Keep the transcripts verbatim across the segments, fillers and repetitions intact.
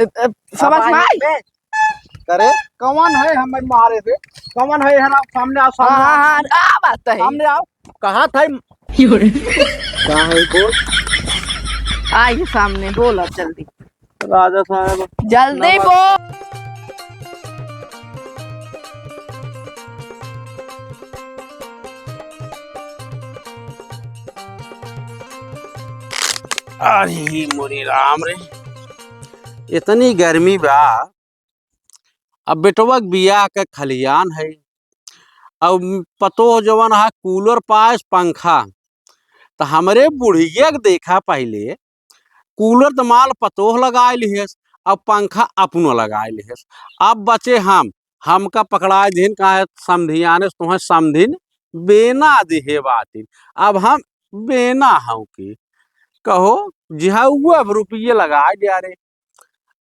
अ, अ, समझ में आई? करे, कौन है हमें मारे से? कौन है? है ना, सामने आओ, सामने हाँ, आओ। हाँ, हाँ, का बात है? सामने आओ। कहा था? का है, बोल। आइए सामने, बोलो जल्दी। राजा साहब, जल्दी नमस्ते। बोल। अरे मोरे राम रे, इतनी गर्मी बा। अब बेटवा के बियाह के खलियान है, अब पतोह जवन है कूलर पायस पंखा, त हमरे बुढ़िया के देखा पहिले, कूलर त माल पतोह लगाए लिहेस, अब पंखा अपनो लगाए लिहेस। अब बचे हम, हमका पकड़ाए दिहिन, काहे समधियाने से तुहें समधिन बेना दिहे बातिन। अब हम बेना हूँ कि कहो जिहाउआ अब रुपये लगाए द्या रे।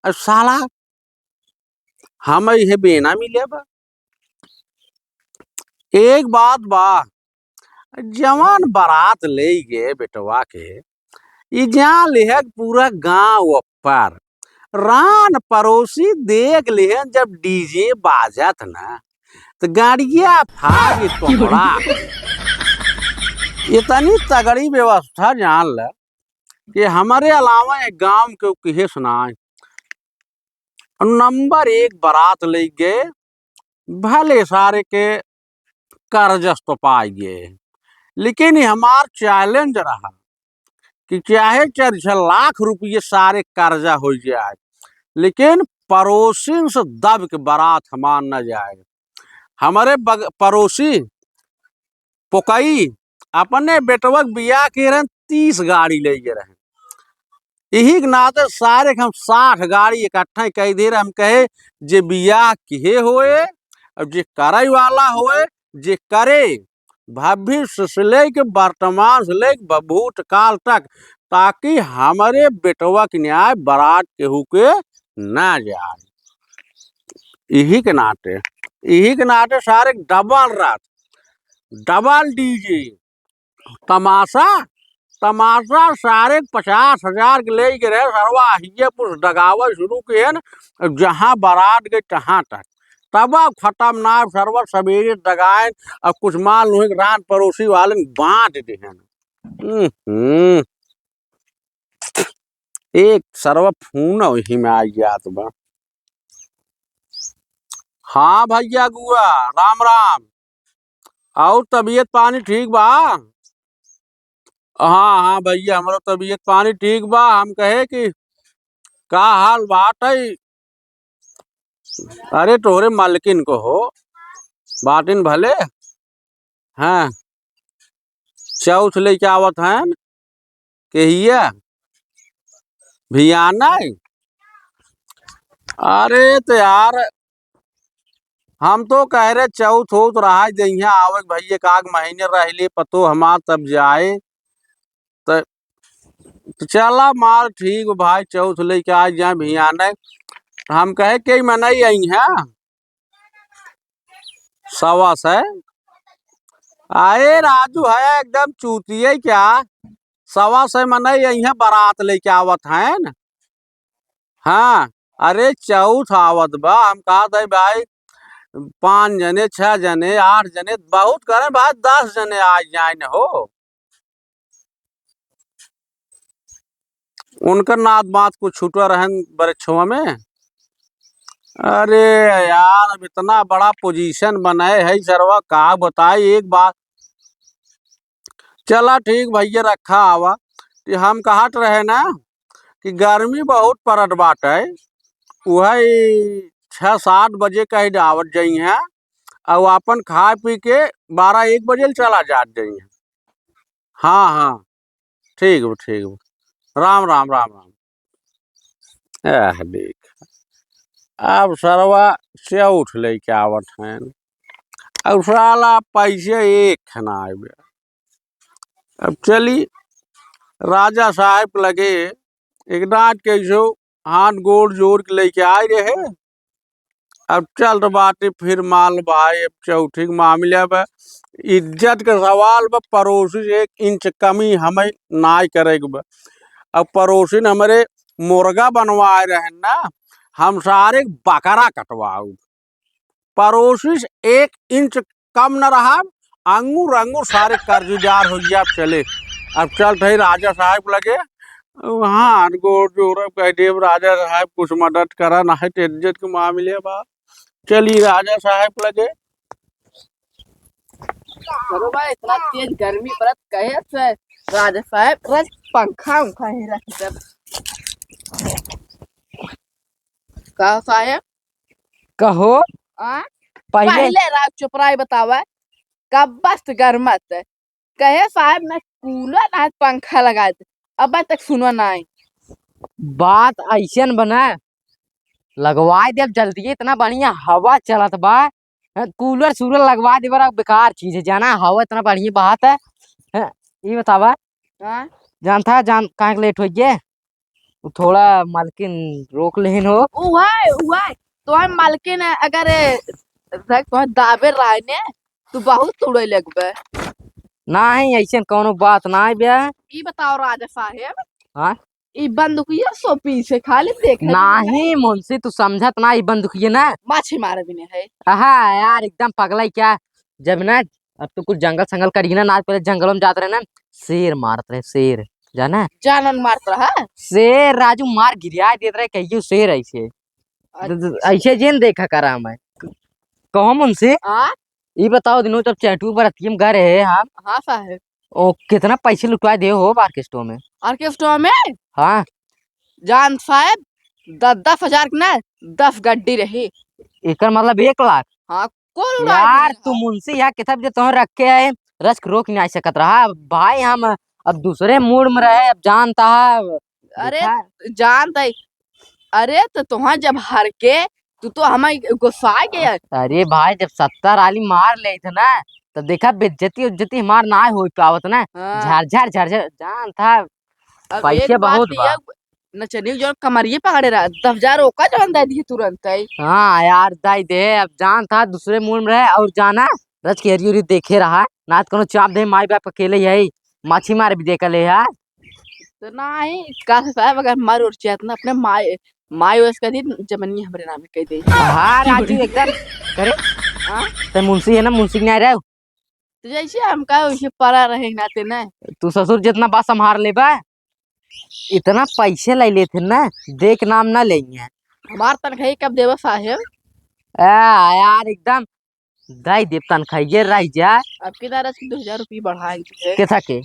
अब साला हम इहे बेना मिले बा। एक बात बा, जवान बारात ले गए बेटवा के, ई जान लिहे कि पूरा गांव ऊपर रान पड़ोसी देख लिहे, जब डीजे बाजत ना तो गाड़िया फाड़ के कोहड़ा। इतनी तगड़ी व्यवस्था जान ल कि हमारे अलावा एक गांव के किहे सुनाए। नंबर एक बारात ले गए, भले सारे के कर्जस तो पाए गए, लेकिन ये हमार चैलेंज रहा कि चाहे चार छह लाख रुपये सारे कर्जा हो जाए, लेकिन पड़ोसिन से दब के बारात हमार न जाए। हमारे बग-, पड़ोसी पोकई अपने बेटवा के बियाह के रहन, तीस गाड़ी ले गए रहन। यही के नाते सारे के हम साठ गाड़ी इकट्ठा कह दे रहे। हम कहे, जे बियाह किहे होए और जे करे वाला होए, जे करे, भविष्य से लेके वर्तमान से लेके ब-, भूतकाल तक, ताकि हमारे बेटवा के न्याय बारात केहू के ना जाए। यही के नाते, यही के नाते सारे डबल रात, डबल डीजे, तमाशा, तमाशा सारे पचास हजार के ले के रहे, सरवा हिये पुस डगावे शुरू किहन, जहाँ बारात गए तहाँ तक। तब खतरनाक सरवा सवेरे डगाएन और कुछ माल लोहे के रान पड़ोसी वालन बांट दिहन। हम्म, एक सरवा फोन वही में आ जात बा। हाँ भैया गुआ, राम राम। और तबीयत पानी ठीक बा? हाँ, हाँ भैया, हमरो तबीयत पानी ठीक बा। हम कहे कि का हाल बात है? अरे तोहरे मालकिन को हो, बाटिन भले। हाँ, चौथ लेके आवत हैं। के हिया? भियाना है? अरे तो यार, हम तो कह रहे चौथ होत रहा जइहा आवे के भाई, एक आध महीने रह ले पतो हमार तब जाए। तो, तो चला माल ठीक बा भाई, चौथ लेके आ जाए भियाना। हम कहे के मनई आई हैं। सवा सै? अरे राजू है एकदम चूतिया क्या? सवा सै मनई यहाँ बारात लेके आवत हैं न। हाँ, अरे चौथ आवत बा, हम कहत है भाई पाँच जने, छह जने, आठ जने, बहुत करे भाई दस जने आ जाए न हो। उनकर नात बात कुछ छूटा रहन बरछवा में। अरे यार, अब इतना बड़ा पोजीशन बनाए है सरवा, का बताई एक बात। चला ठीक भैया, रखा आवा। कि हम कहत रहे ना कि गर्मी बहुत पड़त बाटे, वही छः सात बजे कहीं आवत जइहें और अपन खाए पी के बारह एक बजे चला जात जइहें। हाँ, हाँ, ठीक बा, ठीक बा। राम, राम, राम, राम। आह, देख, अब सरवा चौथ लेके आवत हैं, अब साला पैसे एक खना आवे। अब चली राजा साहब लगे, एक दांत कैसो हाथ गोड़ जोड़ के लेके आए रहे। अब चल तो बाटे फिर माल भाई, अब चौथी के मामला बा, इज्जत के सवाल बा, पड़ोसी से एक इंच कमी हमें नाय करे के बा। अब पड़ोसी ने हमरे मुर्गा बनवाए रहे ना, हम सारे बकरा कटवाउब। परोसिस एक इंच कम न रहब, अंगूर अंगूर सारे कर्जदार होइ जाब। चले, अब चलत हई राजा साहेब लगे, हाथ गोड़ जोड़ब, कह देब, "राजा साहेब कुछ मदद करा, नाहीं त इज्जत के मामले बा।" चली राजा साहेब लगे। अरे भाई, इतना तेज गर्मी पड़त, कहे से राजा साहेब, बस पंखा उंखा ही रख दे। का साहेब? कहो। आ? पहिले पहिले राव चोपराई बतावा, कब बस्त गरमत है। कहे साहेब, ना कूलर ना पंखा लगा दे, अब तक सुनो ना है। बात ऐसन बना, लगवाए देब जल्दी, इतना बढ़िया हवा चलत बा। हैं, कूलर सूलर लगवा देबे, बेकार चीज है, जाना, हवा इतना बढ़िया बहात है। हैं, ई बतावा, हाँ? जानता है, जान, काहे के लेट होइ गए? उ थोड़ा मालकिन रोक लेहिन हो। उहे, उहे, तोहर मालकिन अगर, देख, तोहर दाबे रहे ने, तू बहुत उड़े लगबे। नाहीं, ऐसन कौनो बात नाहीं बे। ई बताओ राजा साहेब, हाँ? ई बंदूकिया सो पीछे खाली देखे नाहीं, मुंशी, तू समझत ना, ई बंदूकिया ना। माछी मारे भी नहीं है। आहा, यार, एकदम पगला ही क्या? जब ना, अब तो कुछ जंगल संगल करी ना, ना पहले जंगल में जात रहे ना, शेर मारत रहे, शेर, जाना? जानन मारत रहा? शेर, राजू, मार गिरिया देत रहे, कहियो शेर ऐसे। अच्छा। द-, द-, ऐसे जेन देखा करा मैं। कहो मुंशी, आ? ई बताओ दिनों जब चैटू बरतियम गए रहे हम। हाँ साहेब। ओ, कितना पैसे लुटवा दे हो ऑर्केस्ट्रो में? ऑर्केस्ट्रो में? हाँ। जान साहेब, दस दस हजार के ना, दस गड्डी रही। एकर मतलब एक लाख? हाँ, कुल उड़ा यार, दिए तू हम। मुंशी यहाँ किताब जे तोहर रख के आए, रच के रोक नहीं सकत रहा। भाई, हम अब दूसरे मूड में रहे, अब जानता है। अरे, देखा? जानता है। अरे, तो तोहार जब हर के, तू तो हमें गुस्सा गया। अरे भाई, जब सत्तर आली मार ले थे ना, तब देखा, बेइज्जती उज्जती हमार ना हो पावत ना। हाँ। झरझर, झरझर, जान था, अब पैसे एक बात बहुत भी बा। है, नचनी जो कमरिए पकड़े रहा, दस हजार ओका जवन दे दिए तुरंत ही। हाँ यार, दे दे, अब जान था दूसरे मूड में रहे और जाना, रच के हरी उरी देखे रहा, ना तो कोनो चाप दे, माई बाप अकेले ही है, माछी मार भी देख ले यार। तो नाही, काश साहब, अगर मर उर जात ना, अपने माई, माई ओस का दिन जमीनिया हमरे नाम कह दे। हाँ, राजू, एकदम। करे? हाँ? ते मुंशी है ना, मुंशी के नाहीं रहे? तो जैसे हम कहे, वैसे पड़ा रहे नाते ना। तू ससुर जितना बात संभाल लेबा, इतना पैसे ले लेते ना, देख नाम ना लेंगे। हमार तनखाही कब देबा साहेब? आ, यार, एकदम दई देब तनखाही, ये रह जा। अब कितना रच के दो हजार रुपये बढ़ाए दिए। कैसा के?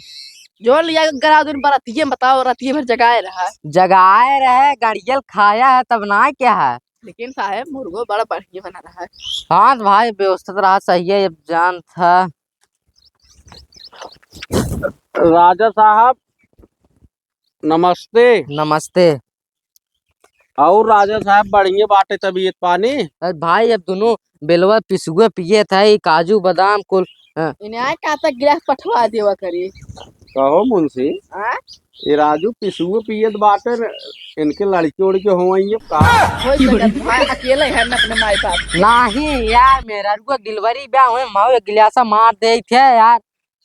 जो लिया के गराव दिन बरातिये में बताओ, रातिये भर जगाए रहा। जगाए रहे, गड़ियल खाया है, तब ना क्या है? लेकिन साहेब, मुर्गो बड़ा बढ़िया बना रहा है। हाँ, तो भाई, व्यवस्थित रहा, सही है, अब जान था। राजा साहब, नमस्ते। नमस्ते। और राजा साहब, बढ़िया बाटे तबीयत पानी? अरे भाई, अब दुनो बेलवा पिसुए पियत है, काजू बादाम कुल, हाँ। इन्हें आए का तक गिलास पठवा देवा करी। कहो मुंशी, हाँ? ये राजू पिसुए पियत बाटे न, इनके लड़के उड़के होवइये का? हो सकत भाई, अकेले है न अपने माई बाप। नाही यार, मेहरारू का डिलीवरी ब्याह हुए, माऊ एक गिलासा मार दे थे यार।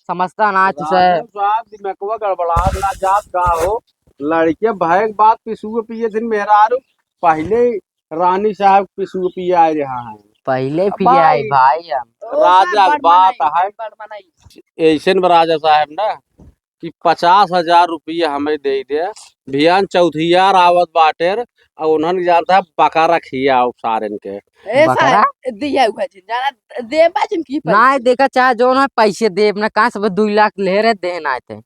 समझता ना तुझे। राजू साहब, दिमागवा गड़बड़ा गया, जात का हो? लड़के भय के बात पिसुए पिए दिन मेहरारू, पहले रानी साहब पिसुए पिए आए रहा है। पहिले अब पिए आए भाई, भाई हम। ओ, राजा बड़ बात बनाई, है। बड़ बनाई। ऐसे में राजा साहब ना कि पचास हजार रुपया हमें दे दे, भियान चौथियार आवत बाटेर, और उन्हन जानता है बकरा खियाओ सारन के। ए बकरा? साहब, दिया हुआ जिन, जाना, देबा जिन की पैसे। नाहीं, देखा, चाहे जौन है, पैसे देब ना, कहाँ से वो दुई लाख ले रहे, दे ना आते।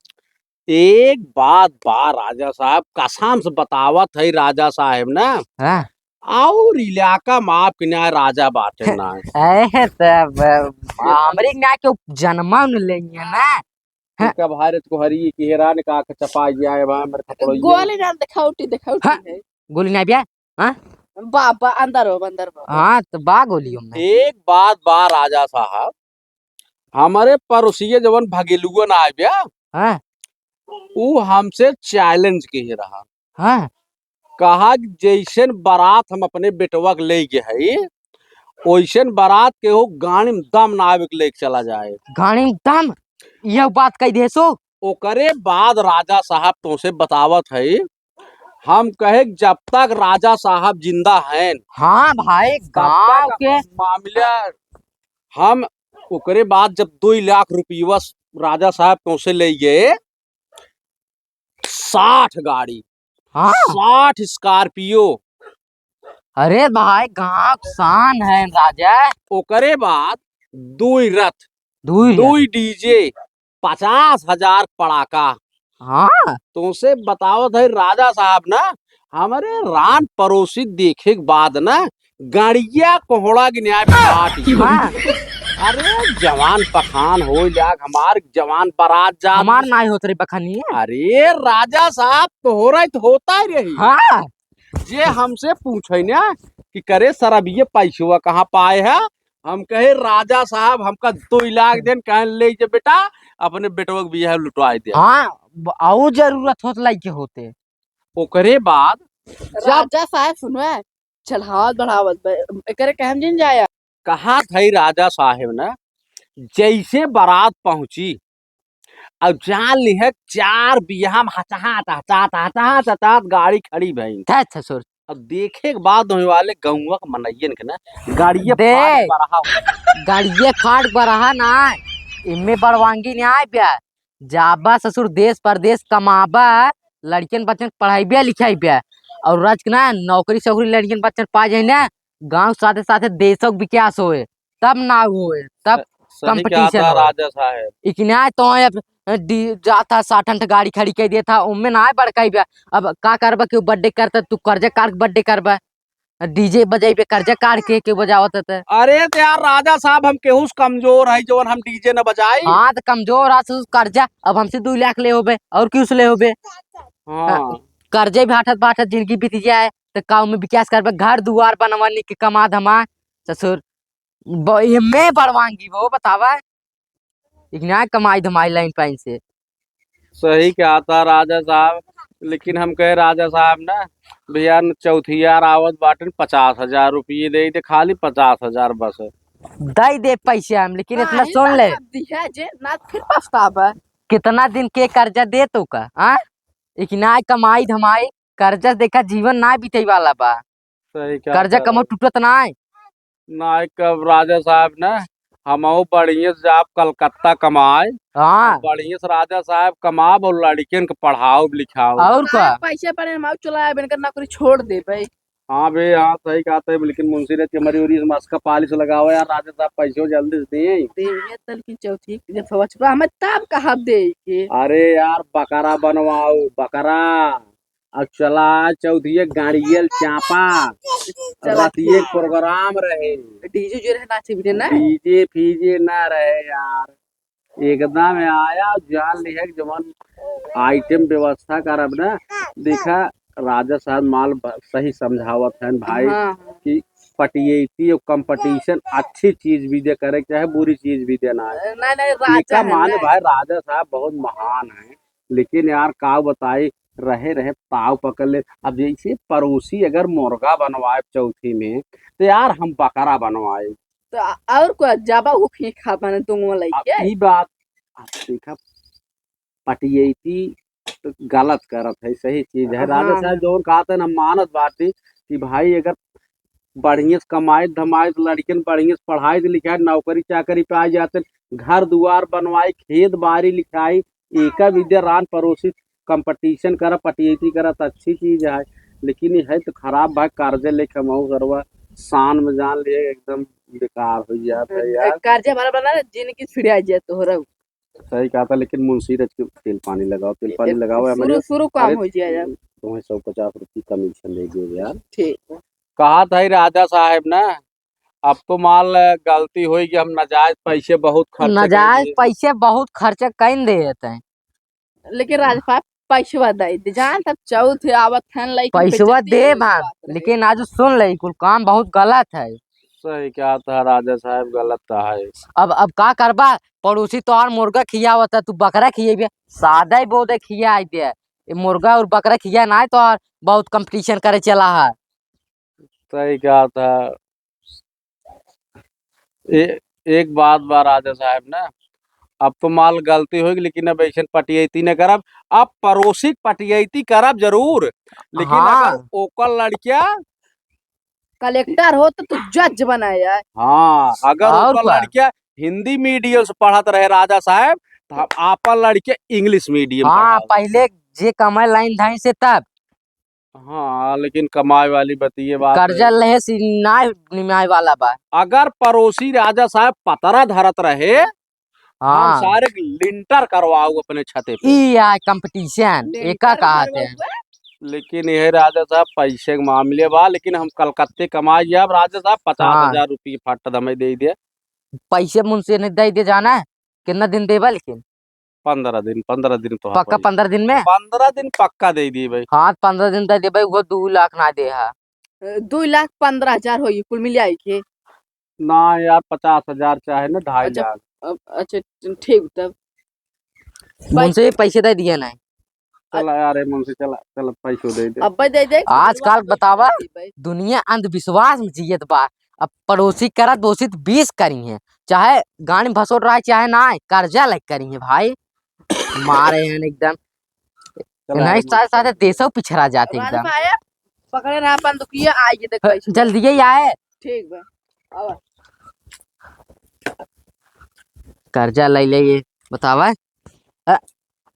एक बात बा राजा साहब, कसम से बतावत है राजा साहब ना, हाँ। और इलाका में आपके ना राजा बाटे ना। ए, तब, हमरे ना केहू जन्मा न लेंगे ना। हाँ। इनका भारत को हरी की हेरान का आँख चपा गया है, वहाँ मेरे कपड़ों ये गोली ना दिखाउटी, दिखाउटी हाँ। है। गोली ना बिया? हाँ? बा, बा, अंदर हो, अंदर हो। हाँ, तो बा गोली में। एक बात बा राजा साहब, हमारे पड़ोसिये जवन भगेलुआ ना आए बिया, हाँ। ऊ हमसे challenge किहे रहा। हाँ। कहा कि जैसन बारात हम अपने बेटवा के ले गए हई, ओइसन बारात केहू गाड़ी में दम ना आवे के लेके चला जाए। गाड़ी में दम? यह बात कह दे सो। ओकरे बाद राजा साहब तोसे बतावत हई, हम कहे कि जब तक राजा साहब जिंदा हैं, हाँ भाई, तब गाँव तक के मामला हम, ओकरे बाद जब दो लाख रुपया राजा साहब तोसे ले गए, साठ गाड़ी, हाँ। साठ Scorpio। अरे भाई, गाँव के शान है राजा। ओकरे बाद दुई रथ, दुई रथ। दुई DJ, पचास हजार पड़ाका। हाँ। तोसे बतावत है राजा साहब ना, हमरे रान पड़ोसी देखे के बाद ना, गाड़िया कोहड़ा गिनाए फाट गई। हाँ। अरे जवान पठान हो लाग, हमार जवान बारात जात। हमार नाई होत रही बखानी। अरे राजा साहब, तोहरा तो होता ही रही। हाँ। जे हमसे पूछे ना कि करे सर, अब ये पैसवा कहाँ पाए है, हम कहे राजा साहब, हमका दो लाख देन, कहे ले जे बेटा, अपने बेटवा के बियाह लुटवाए दे। हाँ, ब-, और जरूरत होत लइके होते। ओकरे बाद जब राजा साहब सुनवे, चढ़ावत बढ़ावत बे-, एकरे कहम जिन जाया। कहा था राजा साहेब ना, जैसे बारात पहुंची, अब जान लिहे चार बियाह में हचहात, हचहात, हचहात, हचहात गाड़ी खड़ी भई। था, था, ससुर। अब देखे के बाद होए वाले गौवा के मनइयन के ना, गाड़िये दे। फाट बरहा हो। गाड़िये फाट बरहा ना, इम्मे बड़वांगी न्याय ब्या। जाबा ससुर देश परदेश कमाबा, लड़कियन बच्चन के पढ़ाइबे लिखाइबे, और रच के ना नौकरी सौकरी लड़कियन बच्चन पा जाए ना, गाँव साथे साथे देशों के विकास होए, तब ना होए, तब स-, सही कहा competition था होए। राजा साहेब। इकना तो अब डी-, जाता साठ अंठ गाड़ी खड़ी कर देता, उनमें ना बड़काई बे। अब का करबा कि birthday करता, तू कर्जा काट के birthday करबा, DJ बजाइबे कर्जा काट के, के बजावत है त। अरे त यार राजा साहब, हम केहू से कमजोर है जवन हम DJ न बजाई? हाँ, त कमजोर आ, ससुर कर्जा, अब हमसे दो लाख ले होबे, और क्यों से ले होबे? हाँ। हाँ, कर्जे भाटत भाटत जिंदगी बीत जाए, त का उमे विकास करबे? घर दुआर बनवा, निक कमा धमा, ससुर, ब-, ये मैं बड़वांगी वो बतावा, इतना कमाई धमाई लाइन पाइन से। सही कहा था राजा साहब, लेकिन हम कहे राजा साहब ना, भैया न चौथियार आवत बाटन, पचास हजार रुपये दे दे, खाली पचास हजार बस। दे दे पैसे हम, लेकिन इतना हाँ, सुन ले। दिया जे, ना फिर पछतावा। कितना दिन के कर्जा दे तो का, हाँ? इतना कमाई धमाई, कर्जा देखा जीवन ना बीते वाला बा। सही कहा कर्जा था। कमो टूटत ना है। ना, कब राजा साहब ना, हमहू बढ़िया से जाब कलकत्ता कमाए। हाँ। बढ़िया से राजा साहब कमाब और लड़कियन के पढ़ाओ लिखाओ। और का? हाँ, पैसे पड़े हम चला आए, इनकर नौकरी छोड़ दे भाई। हाँ बे, हाँ सही कहा था, लेकिन मुंशी रथ के मरी उरी मस्का पालिश लगाओ यार, राजा साहब पैसों जल्दी से दें। देंगे तल की चौथी जब समझ पा हमें तब कहा दे के। अरे यार बकरा बनवाओ, बकरा। अब चला चौथिये गाड़ियल चापा, चला रतिये ठीक। प्रोग्राम रहे। DJ जो रहे नाचे भी ना। DJ फीजे ना रहे यार, एकदम आया जान लिहे कि जवन item व्यवस्था करब ना। देखा राजा साहब माल ब-, सही समझावत हैं भाई हाँ, हाँ। कि पटियती और competition अच्छी चीज भी दे करे, चाहे बुरी चीज भी देना है। नहीं, नहीं, राजा एका है माने ना। भाई राजा साहब बहुत महान है, लेकिन यार का बताई, रहे रहे ताव पकड़ ले। अब जैसे पड़ोसी अगर मुर्गा बनवाए चौथी में, तो यार हम बकरा बनवाए। तो आ-, और को जाबा वो खी खा पाने दोनों अब लइके। ई बात, अब देखा, पटियती तो गलत करत है, सही चीज है। हाँ। राजा साहब जौन कहत हैं, हम मानत बाटी कि भाई अगर बढ़िया से कमाइत धमाइत, लड़कियन बढ़िया से पढ़ाइत लिखाइत, नौकरी चाकरी पे आ जाते, घर दुआर बनवाई, खेत बारी लिखाई, एका विद्या रान परोसी, competition करा, पटियती करा, तो अच्छी चीज है। लेकिन ये है तो खराब भाई, कर्जे लेके हम सरवा शान में जान लिए, एकदम बेकार हो जात है यार। कर्जे भरा बना, जिनकी छिड़िया जाए तोहरा। सही कहा था, लेकिन मुंशी रथ के तेल पानी लगाओ, तेल पानी ए, लगाओ, या शुरू, मेरे, शुरू काम अरे, हो जाए यार। तुम्हें सौ पचास रुपये commission दे दियो यार। ठीक है। कहा था ही राजा साहब ना, अब तो माल गलती होई कि हम नाजायज पैसे बहुत खर्च कर नाजायज दिए। पैसे बहुत खर्च कइन देत हैं। लेकिन राजा साहब पैसवा दे दे, जान तब चौथ आवत हैं, लेकिन पैसवा बेइज्जती दे होई बा, बात रहे। लेकिन आज सुन ले, कुल काम बहुत गलत है। सही कहा था राजा साहब, गलत तो है। अब, अब का करबा, पड़ोसी तोहार मुर्गा खियावत है, तू बकरा खियेबे, सादा ही बोदे खिया दे। ये मुर्गा और बकरा खिया ना है, तोहार बहुत competition करे चला है। सही कहा था। ए-, एक बात बा राजा साहब ना, अब तो माल गलती होइगी, लेकिन अब ऐसन पटियैती न करब। अब पड़ोसी क पटियैती करब जरूर, लेकिन हाँ। अगर ओकर लड़किया कलेक्टर होत तो जज बनाया। हाँ, अगर और ओकर का? लड़किया हिंदी मीडियम से पढ़त रहे राजा साहब, तो हम आपन लड़किया इंग्लिश मीडियम हाँ, पढ़ाओ। पहिले जे कमाए लाइन धाइन से तब। हाँ, लेकिन कमाए वाली बतिये बात कर्जा है। लहे से ना निमाए वाला बा। अगर पड़ोसी राजा साहब पतरा धरत रहे, हम हाँ। सारे क लिंटर करवाऊ अपने छते पे। ई आय competition, लिंटर एका कहत है। करवाऊ बे? लेकिन यह राजा साहब पैसे के मामले बा, लेकिन हम कलकत्ते कमाए जाब राजा साहब, हाँ। पचास हजार रुपये फट दमे दे दे। पैसे मुंशी ने दे दे जाना है, कितना दिन देबा लेकिन? पन्द्रह दिन, पन्द्रह दिन तो पक्का पड़ी। पन्द्रह दिन में? पन्द्रह दिन पक्का दे दी भाई। हाँ, पन्द्रह दिन दे दे भाई, वो दो लाख ना दे हा। अ, दो लाख पन्द्रह हजार होई कुल मिल जाई के? ना यार, पचास हजार चाहे ना, ढाई अच्छा, लाख। अब, अच्छा, ठीक तब। मुंशी पैसे दे दिए नहीं। चला यार, ए मुंशी, चला, चला, पैसो दे दे। अब्बे दे दे, आजकल बतावा, दुनिया अंधविश्वास में जियत बा। अब पड़ोसी करत दोषित बीस करी हैं, चाहे गाड़ी में भसोट रहा है, चाहे ना, कर्जा लग करी हैं भाई। मारे हैं एकदम। चला नहीं, यार, सारे, सारे देशों पिछड़ा जाते राजू एकदम। साहब, पकड़े रहा बंदूकिया, आइए देख अ, पैसे। जल्दी ही आए। ठीक बा, आवा। कर्जा ले ले ये, बतावा। अ,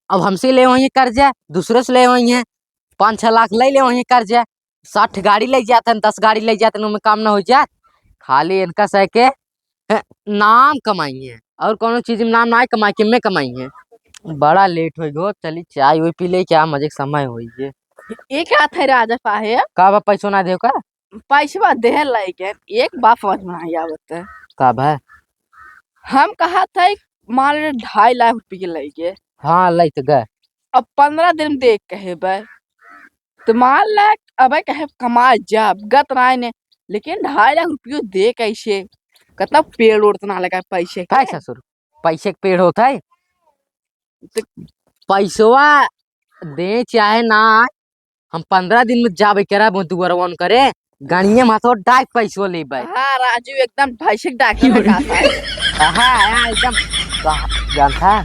अब हमसे ले वही कर्जा, दूसरे से ले वही है, पाँच छह लाख ले ले वही कर्जा, साठ गाड़ी ले जाते हैं, दस गाड़ी ले जाते हैं, उनमें काम ना हो जात। खाली इनका सह के, अ, नाम कमाई है और कोनो चीज में नाम ना कमाई, किम्मे कमाई है। बड़ा लेट हो गो, चली चाय वही पी ले, क्या मजे के समय होई है। ये क्या था राजा साहेब? का बा, पैसो ना देव का? पैसवा देहे लायक है, एक बात समझ में नहीं आवत है। का भा? हम कहा था, मान ले ढाई लाख रुपये के लायक है। हाँ, लायक तो गए। अब पन्द्रह दिन में दे कहे बे, तो मान ले, अबे कहे कमाए जाब, गत राय ने, लेकिन ढाई लाख रुपये दे कैसे? कितना पेड़ उड़तना लगा पैसे के। है ससुर, पैसे के पेड़ होता है। तो पैसवा दे चाहे ना, हम पन्द्रह दिन में जाबे करब, वो दुआरवन करे, गणिये में तो डाक पैसो लेबे। हाँ, राजू एकदम भैंसिक डॉक्टर है का साहब? हाँ, हाँ, एकदम कहा-, जानता,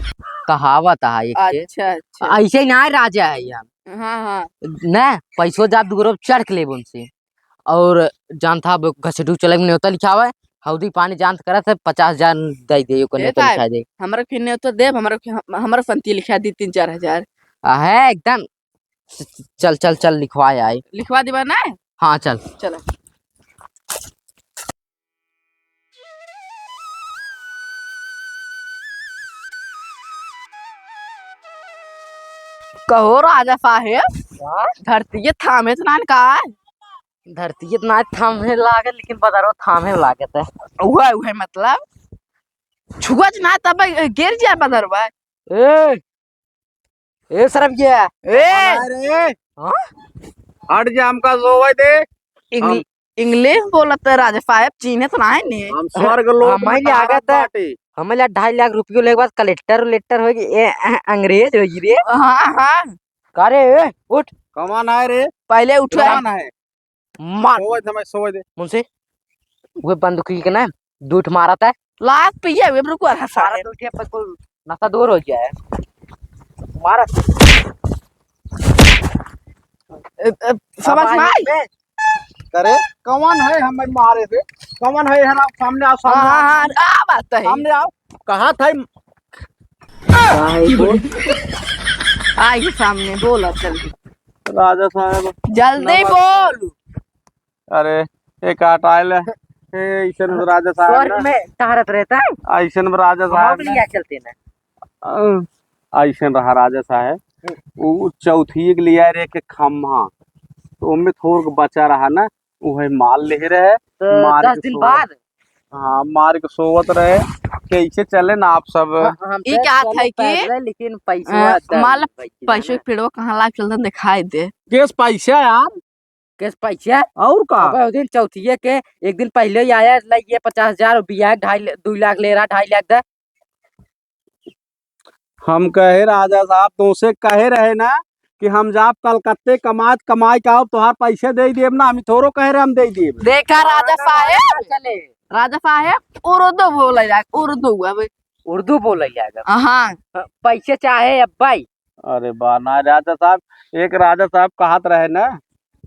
कहावत है एक के। अच्छा, अच्छा। ऐसे ही ना राजा है हम। हाँ, हाँ। ना, पैसो जाब दुआरो चढ़ के लेबे उनसे। और जानता, अब घसटू चले में न्योता लिखावे, हौदी पानी जानत करत है, पचास हजार दे दे, ओकर ए न्योता साहब, लिखा दे। हमरा के न्योता देब, हमरा के, हम-, हमरा फंती लिखा दी तीन चार हजार। आ, है एकदम। च-, च-, चल, चल, चल, लिखवाए आई। लिखवा देबा ना? हाँ, चल। चलो। कहो राजा साहेब, हाँ? धरती ये थामे तो नान का है? धरती इतना थामे लागत, लेकिन बदरो थामे लागत है। उहे, उहे मतलब, छुआ ज ना तब गिर जाए बदरवा। ए, ए सरब गया। ए! अरे! हाँ? हट जा, हमका सोवे दे। इंग्ल-, हम इंग्लिश बोलत है राजा साहेब, चीन्हे तो नाहीं ने। हम स्वर्ग लोक हम में ही लागत है। बाटी। हमें ला ढाई लाख रुपयो लेके बाद कलेक्टर उलेक्टर होगी, ए, ए, अंग्रेज होगी रे। हाँ, हाँ। का रे, ए, उठ। कमान है रे? पहले उठो। कमान है? मार। सोवे दे, मैं सोवे दे। मुंशी, वो बंदूकी के ना, दू ठो मारत है। लात पिए, वे रुको, हंसा मारत है। उठिए, पर कुल नशा दूर हो गया है। मारत। ए, ए, समझ अब में आई? आई? करे, कौन है हमें मारे से? कौन है हरा? सामने आओ, सामने हाँ, आओ। हाँ, हाँ, आ बात है। सामने आओ। कहा था? कहाँ है वो? आई सामने, बोल अब जल्दी। राजा साहब। जल्दी नमस्कार। बोल। अरे, एक आटाइल है। ए, ऐसन राजा साहब स्वर्ग ना। में टहरत रहता है। ऐसन राजा साहब हम ना। क्या चलते ना। अ, ऐसन रहा राजा साहब। उ चौथी के लिए रे के खम्हा। तो ओमे थोड़ के बचा रहा ना, उहे माल ले रहे। तो मार दस के दिन सोवत। बाद? हाँ, मार के सोवत रहे। कैसे चले ना आप सब? हाँ, हम ये तो क्या चले था कि, पैदल, लेकिन पैसवा अ, दे माल भाई की पैसे जाना। पेड़वा कहाँ लाग चलता दिखाई दे। केस पैसा यार। केस पैसा? और का? अबे, उस दिन चौथिये के एक दिन पहले ही आया, ले ये पचास हजार, बिया ढाई, दो लाख ले रहा, ढाई लाख दे। हम कहे राजा साहब, तुमसे कहे रहे ना कि हम जाब कलकत्ते कमात, कमाई के आओ, तोहार पैसे दे देब ना, हम थोड़ो कहे रहे हम दे देब। देखा राजा साहेब, चले। राजा साहेब, उर्दू बोला जाए, उर्दू, अब उर्दू बोलल जाएगा। हाँ। हाँ, पैसे चाहे अब्बा ही। अरे बा ना राजा साहब, एक राजा साहब कहत रहे ना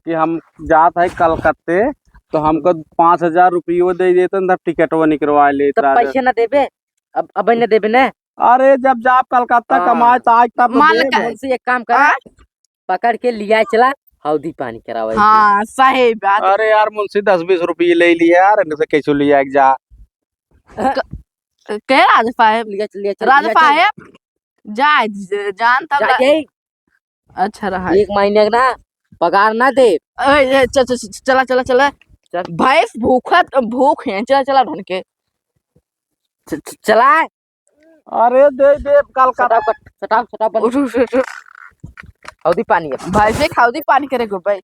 कि हम जात है कलकत्ते, तो हमको पाँच हजार रुपयो दे देते न, तब टिकटवा निकलवा लेत तो राजा। पैसे ना देबे, अब, अब न देबे ना। अरे जब जाब कलकत्ता हाँ। कमाए तो आज तब मान देब। ले। उनसे एक काम करा, हाँ। पकड़ के लिया चला, हौदी पानी करावे के। हाँ, सही बात। अरे यार मुंशी, दस बीस रुपये ले लिए यार, इनसे कैसे लिया के जा। क-, के राजा साहेब? लिया चल, लिया चल, राजा लिया चल। साहेब, जाए दीजिए, जान तब जा ला-, जाए। अच्छा रहा। एक महीने का ना पगार ना दे। ए, ए, चल, चल, चल, चला, चला, चला। चल। भैंस भूखत, भूख है, चला, चला ढन के। च-, च-, चला। अरे दे दे, कल का सटाओ, कट, सटाओ, सटाओ, बंद। उठ, उठ, उठ, उठ। हौदी पानी है। भाई से हौदी पानी करे गो भाई।